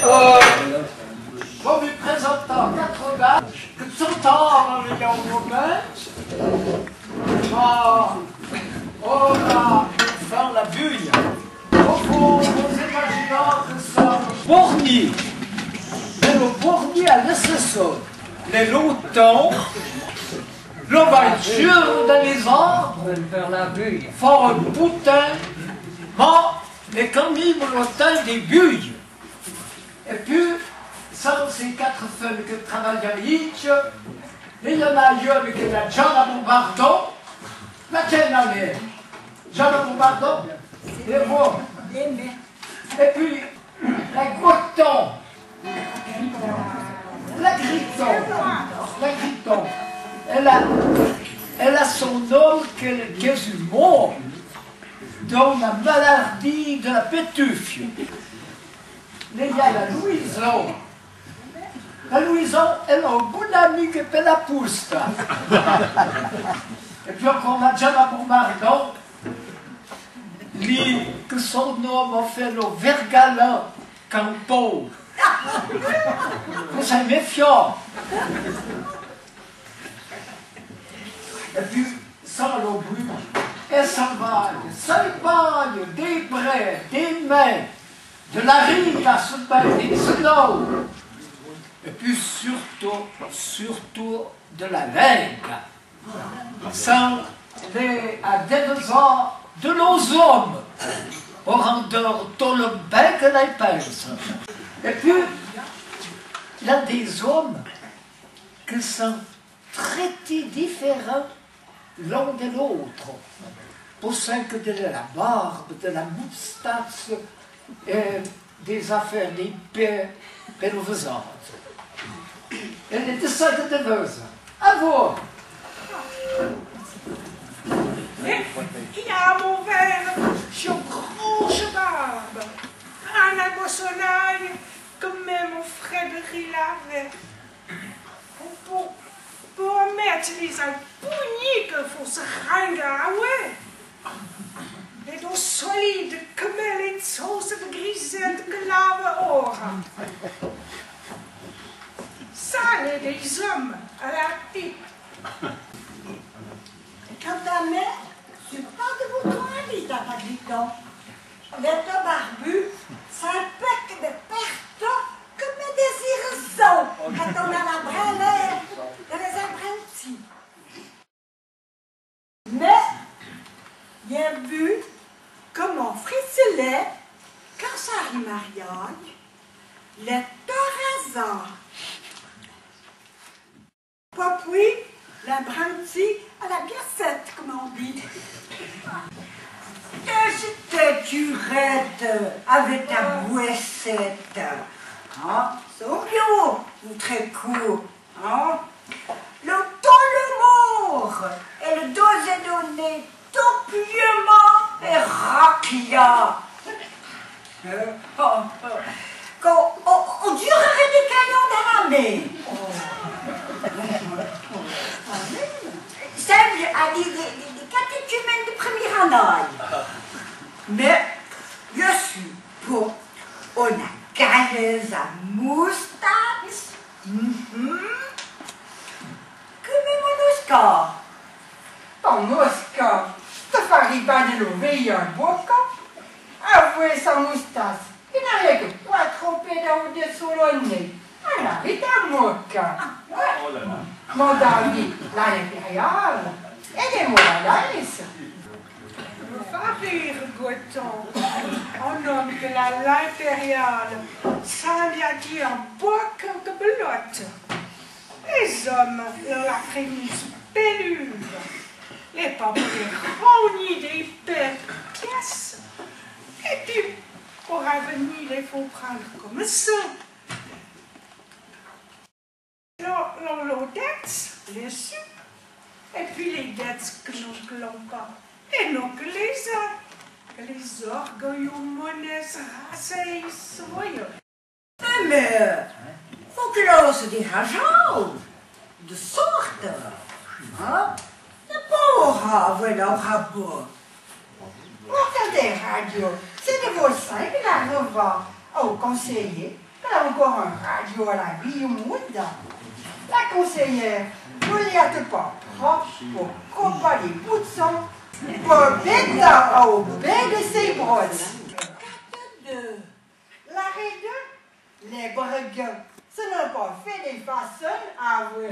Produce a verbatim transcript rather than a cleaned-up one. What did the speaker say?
Euh, vo mi prézantâ quatre gars que sont en, euh, on a fait la bulle. Vo, vo, vo imazinâ que son borni. Mé lo borni a l'é sèsâ. L'é lo tan, lo va jure dans les arbres, faire la bulle. Fâre un bon tin, mé, mé quand mime lo tin dé bulle. É pi, son sé quatre feuilles que travaillâ itche, é y en a une que l'a Giana Bombardon, la tienne à l'air. Giana Bombardon, é vo. É pi, la Griton. La Griton. La Griton. Elle a, elle a son nom que, que je mors dans la maladie de la pétufe. Lé y a la Louison. La Louison, elle a un bon ami que pe la pousta. É pi ancor la Giana Bombardon, li que son nom a fait lo vergalin campon. Vo sâi méfiâ. É pi, son lo bru, é son vaille, son vaille, dé bré, dé mé, de la riga, se bâi, de l'eau. É pi surtou, surtou de la linga. Son lé a dévezâ de lôs omes, o rendeur to lo bin que l'é pinse. É pi, l'a dé omes que son très différents l'un de l'autre, po sen que de la barbe, de la moustache, é dé affaire dé pé pe lo vezâdzo. É de sâi que te veze. A vo! É, é a mo vère, chou groche barbe. Ana mo sonâi, que mé mo fré de rilave. Po, po, po mète lèi al pugni que fo se ringa, ouè. É do solide que mé lé tsousse de grisette que lave ora. Sa lé dé omes a la pipe. Quant a mé, je suis pas de votre avis, Tata Griton. L'é to barbu, sa un pec de perto que me désire zo, quand on a la brèlère de les apprentis. Mé, y a vu que mon fricelet, quand sa rimariaille, l'é to razâ. Papouille, l'apprenti à la piassette, comme on dit. T'es, t'es durette avec ta bouessette. Hein? C'est bien, ou très court. Hein? Le temps le mort et le dos est donné. Topièma é raquia. Quand on, on dirait des caillots dans la mer. Semble à des, des, des, des catéchumènes de première année. Mais je suis pour on a calé sa moustache. Mhm. Que me monosca. Pas mosca, te fa riba de lo veillé un boca. Avoué sa moustache, il n'a rien que quatre pédales de solonné. Alla vita moca. Mon David, la impériale, et des morales. Me fa rire, Goton. Un homme que l'a l'impériale, ça vient dire boc que belote. Les hommes, la prémisse péluve. Les papiers rognis des pièces. Et puis, pour revenir, il faut prendre comme ça. Lo, lo, lo dètse, lé su. É pi lé dètse que no clon pa. É no que lé-z-a. Que lé-z-a, orgueillou, monès, rassèis, voyou. Mé, fo que l'osse de rajau, de sorte, hein? Ne pas aura, voilà, aura beau. Mâ tante Radio, se de vo sèi que l'arreva a Au conseiller, que l'a encore un radio à la Guillaume Wood. La conseillère, n'oubliâte pas, propre pour copa les boutsons, pour bêta au bain de ses brosses. L'arrêt de les brgues, ce n'est pas fait les façons à vous.